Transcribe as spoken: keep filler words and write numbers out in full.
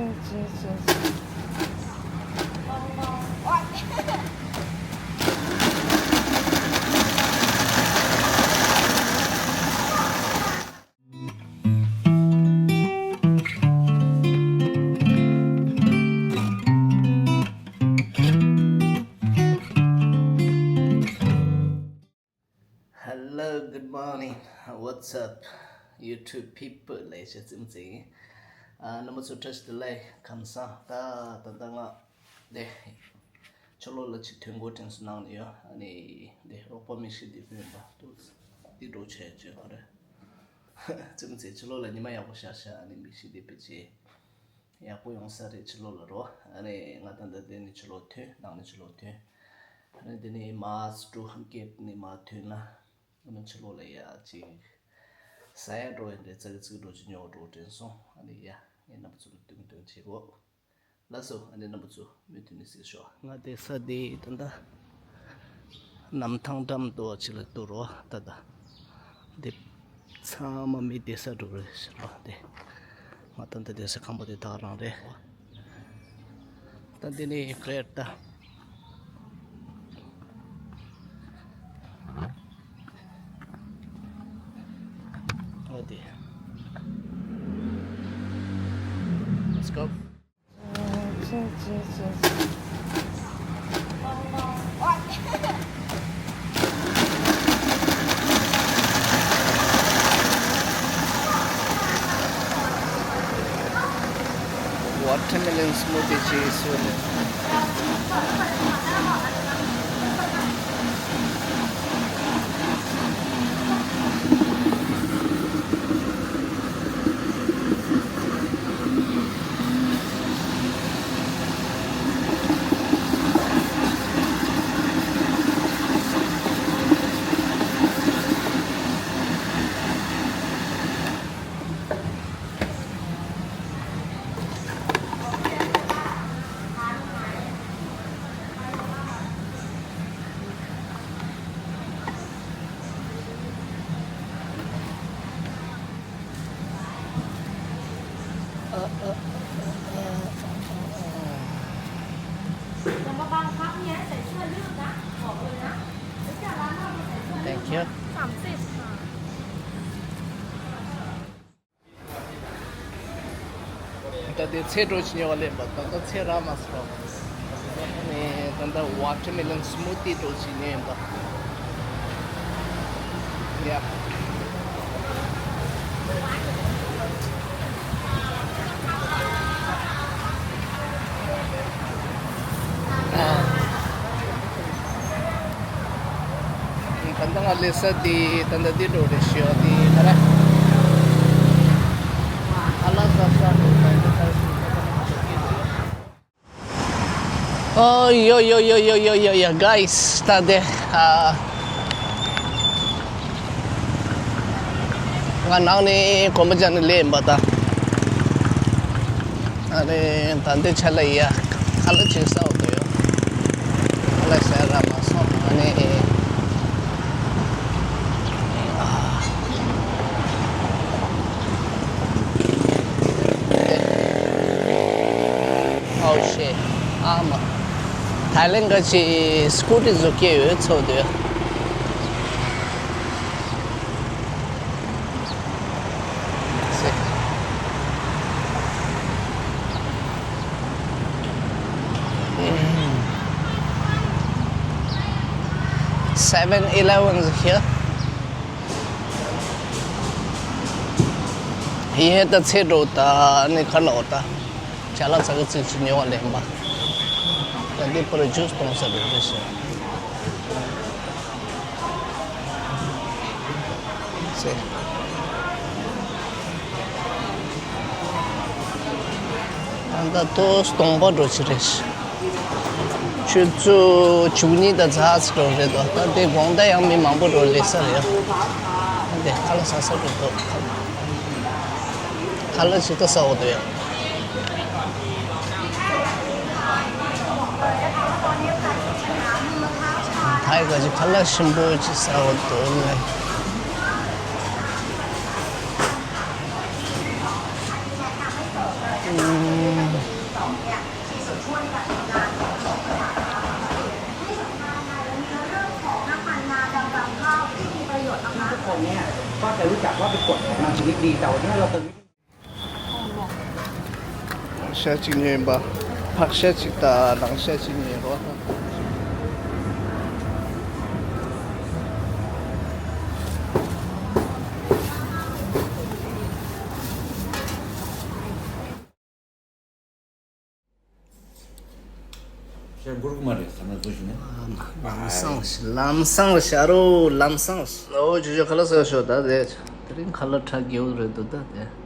Hello, good morning. What's up, YouTube people? ལས་བྱེད་ཙིམ་ཙིང་། ཨ། རྣམ་པ་ཚོ་བཀྲ་ཤིས་བདེ་ལེགས། ཁམས་བཟང་། ད་ད་ལྟ་ང་འདི་ཕྱི་ལོགས་ལ་ཅིག་ཐོན་དགོས་དྲན་གསོ་གནང་ནས་ཡོད། ཨ་ནི་འདི་རོགས་པ་མི་ཤི་འདི་ཕུད་ཡིན་པ་འདུག་འདི་འགྲོ་བྱས་བྱས་ཁོ་རེ། ཙིམ་ཙིང་། ཕྱི་ལོགས་ལ་ཉི་མ་ཡག་པོ་ཤར་ཤག་ཨ་ནི་མི་ཤི་འདི་ཕུད་བྱས། ཡག་པོ་ཡོང་ས་རེད། ཕྱི་ལོགས་ལ་རོ། ཨ་ནི་ང་ད་ལྟ་འདི་ནས་ཕྱི་ལོགས་ཐོན། ནང་ནས་ཕྱི་ལོགས་ཐོན། ཨ་ནི་འདི་ནས་མར་སི་ཊི་རུ་གེ་ཊི་ནས་མར་ཐོན་ན། ཨ་ནི་ཕྱི་ལོགས་ལ་ཡ་ཅིག་ཟ་ཡ་འགྲོ་ཡ་འདྲ་ཙག་ཙིག་འགྲོ་ཅིག་ཉོ་འགྲོ་དྲན་སོང་། ཨ་ནི་ཡ་ངས་རྣམ་པ་ཚོ་ལ་སྟོན་སྟོན་བྱེད་དགོས། ལགས་སོ། ཨ་ནི་རྣམ་པ་ཚོ་མུ་མཐུད་ནས་གཟིགས་ཤོག་ང་བསྡད་ས་འདི་ད་ལྟ་གནམ་ཐང་འགྲམ་དུ་ཅིག་ལ་འདུག་རོ། ད་ལྟ་འདི་ཚང་མ་མི་བསྡད་ས་འདྲ་རེད་ཤག་རོ། འདི་ང་ད་ལྟ་བསྡད་ས་ཁང་པ་འདི་དག་རང་རེད། ད་འདི་ནི་གྷི་རེཊ་ད། འོ་དེ། Let's go. Watermelon smoothie ཅིག་བཟོས་ནས། Thank you. สามสิบค่ะ ད་ལྟའི་ཚལ་འགྲོ་ཞིག་ཉོ་བ་ལེན་པ། ད་ལྟ་ཚལ་རག་མ་སོང་། ཨ་ནི་ད་ལྟ་ཝ་ཊར་མེ་ལོན་སི་མུ་ཐི་འགྲོ་ཞིག་ཉོས་ཡིན་པ། ཡ། ད་ལྟ་ང་སླེབས་ས་དེ་ད་ལྟ་འདི་འགྲོ་རེད་ཤག་དེ་ག་རེ། ཨ་ལ་ས་ས་རེད། ད་ལྟ་ས་ས་ཨོ་ཡོ་ཡོ་ཡོ་གྷའི་སི། ད་དེ་ཨ། ང་ནང་ནས་གོམ་པ་རྒྱག་ནས་སླེབས་ཡིན་པ་ད། ཨ་ནི་ད་འདི་ཆ་ལ་ཡ་ཁ་ལག་ཅིག་ཟ་འོ་དོ་ཡོ། ཁ་ལག་ཟ་རག་མ་སོང་། ཨ་ནི་ཨ། Oh shit. ཨ་མ། ཐའི་ལེན་ག་ཅིག་སི་ཀུ་ཊི་བཟོ་སྐྱེ་ཡོད་ཚོད་དོ། Seven Eleven is here. ཡིན་ད་ཚེ་འགྲོ་ད་ནི་ཁ་ལོ་ད། ཅ་ལག་ཚ་གི་ཚིག་ཅིག་ཉོ་བ་ལེན་པ། ད་འདི་ཕོ་ར་ཇུས་གཏོང་ས་རེད་རེད་ཤག་ཚེ། ད་ལྟ་ཏོག་སྟོང་པ་འགྲོ་ཆེ་རེད་ཤག་ཆུ་ཚོད་བཅུ་གཉིས་དང་ཚ་ཚ་འགྲོ་རེད་དོ། ད་དེ་དགོང་དག་ཡང་མི་མང་པོ་འགྲོ་ལེ་ས་རེད། ད་དེ་ཁ་ལག་ཟ་ས་རེད་དོ། ཁ་ལག་ཅིག་ད་ཟ་འོ་དོ་ཡ། ཐའི་ག་ཅིག་ཁ་ལག་ཞིམ་པོ་ཅིག་ཟ་འོ་དོ་ལེ། ཨུམ། เนี่ยมีส่วนช่วยในการทำงานของระบบประสาทนะคะที่สำคัญค่ะยังมีเรื่องของน้ำมันงาดำรำข้าวที่มีประโยชน์มากๆ กฎเนี่ยก็จะรู้จักว่าเป็นกฎของมันชนิดดีแต่วันนี้เราเติม ཤ་གཅིག་ཉོས་ཡིན་པ། ཕག་ཤ་གཅིག་དང་ནང་ཤ་གཅིག་ཉོས་ཡིན་པ། ཤ་འགུར་གི་མ་རེད་ཟ་མ་བཟོ་ཞིག་ནས། ལམ་སང་ལམ་སང་ཤ་རོ་ལམ་སང་། ཨོ་ཇུ་ཇུ་ཁ་ལག་ཟ་ཤོག་ད་དེ། དེ་རིང་ཁ་ལག་ཁྲ་རྒྱལ་པོ་རེད་འདུག་ད་དེ།